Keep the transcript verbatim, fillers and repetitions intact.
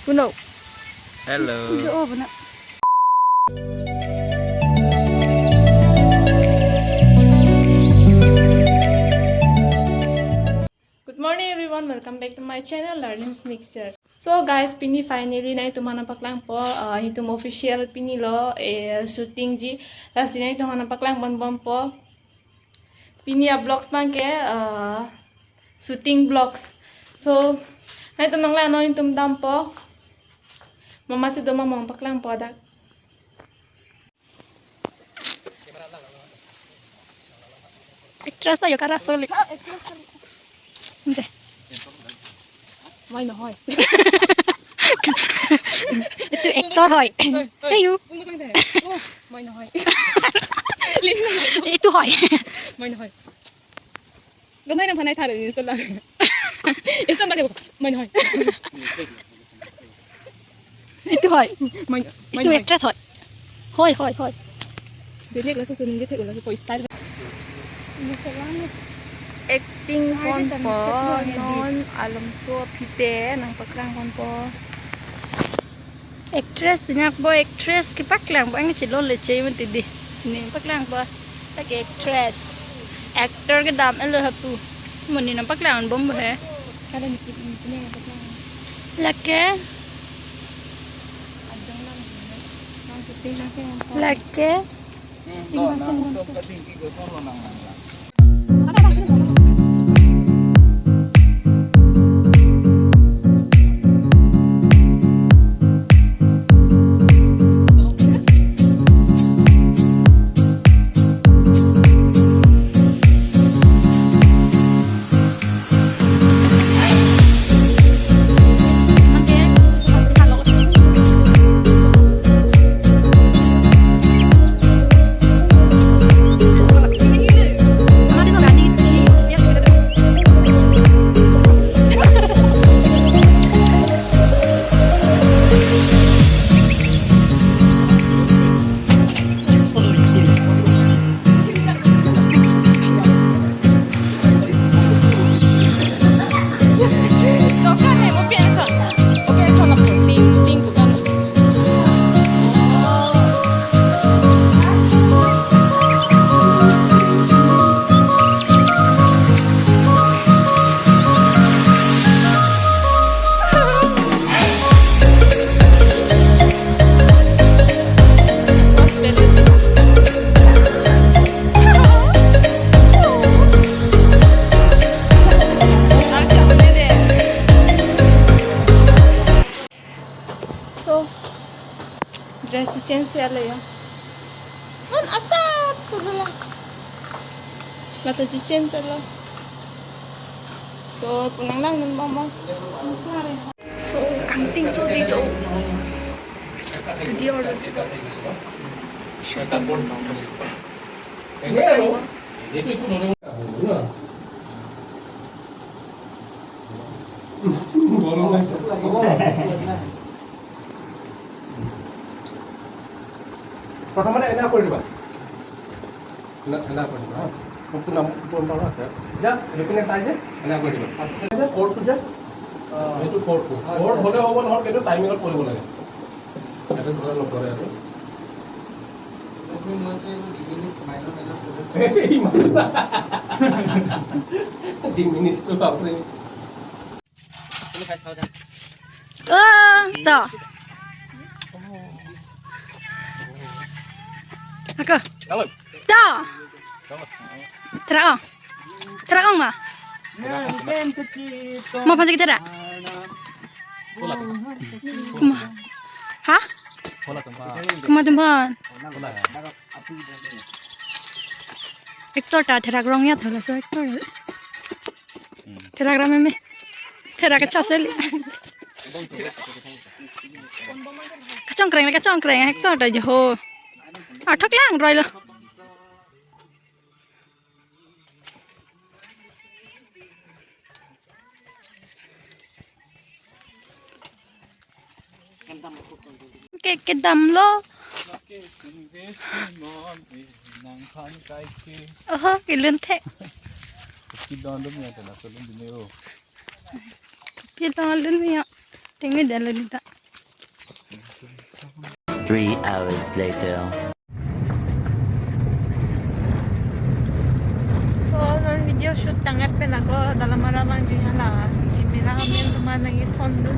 Kuno. Hello. Ido, oh, benar. Good morning everyone, welcome back to my channel Learnings Mixture. So guys, pini finally nangtum aphan paklangpo, uh, itum official pini lo, eh, shooting ji. Lasi nangtum aphan paklang bon bompo. Pini a vlogs abang ke, uh, shooting vlogs. So nangtum nanglang non, itum dampo. Mama si do, mama paklangpo dak. Actress ta yo kara soli. Dei. Mai no hoi. Itu actor hoi. Hey, you. Mai no hoi. Itu hoi. Mai no hoi. Gamai nang panai thare ni sala. Isan lagi. Mai no hoi. Itu hoi. Mai, mai itu no hoi. Actress hoi. Hoi, hoi, hoi. Dia ni kelas tu ninja thek ulah ko style. Acting ponpo, non alomso aphi pen nangpaklang ponpo. Actress, pinyak bo actress kepaklang bo, ang chilon le che man tidi. Sini paklang bo. Lake actress. Actor kedam elo hapu. Muni nangpaklang bom bo he. Ada niki niki nangpaklang. Lake. Adong nang. Nang shooting nang sing. Lake. So, dress change ya le ya. Non asap sudah lah. Mata change lah. So, penang lang nun mama. So, kangting so di jo. Studio lo si. Shooting. প্ৰথমতে এনে কৰি দিবা। এনে, এনে কৰি দিবা, হা। কোনটো নাম, কোনটো নাম আছে? Just এইপিনে চাই যে এনে কৰি দিবা। ফাৰ্ষ্টতে যে কৰ্ডটো যে, আহ, সেইটো কৰ্ডটো। আচ্ছা। কৰ্ড হ'লে হ'ব, নহ'লে কিন্তু টাইমিঙত কৰিব লাগে। এইটো ধৰা নপৰে আৰু। এইটো মই তো এইটো ডিমিনিছ মাইনৰ মেজৰ চুজেছ। এই ইমান। ডিমিনিছটো বাপৰে। Oh, to. Ako. Halo. To. Halo. Therak ong. Therak ong ma? Ma phan si therak? Komat. Komat. Ha? Komat atum aphan. Komat atum aphan. Komat. Actor ta therak rong ya, thora so actor. Therak ram meme. Therak kachasel. Kachongkreng, kachongkreng, actor ta jo ho. Athak lang roi lo. Ke, kedam lo. Oho, kelun the. Kedam lo ni ada lah, kedam lo ni, oh. Kedam lo ni, ya. Tingni dalo dita. Three hours later. So, non video shoot tangkat pen ako dalam arabang jinghala. Camera amen teman lagi phone dun.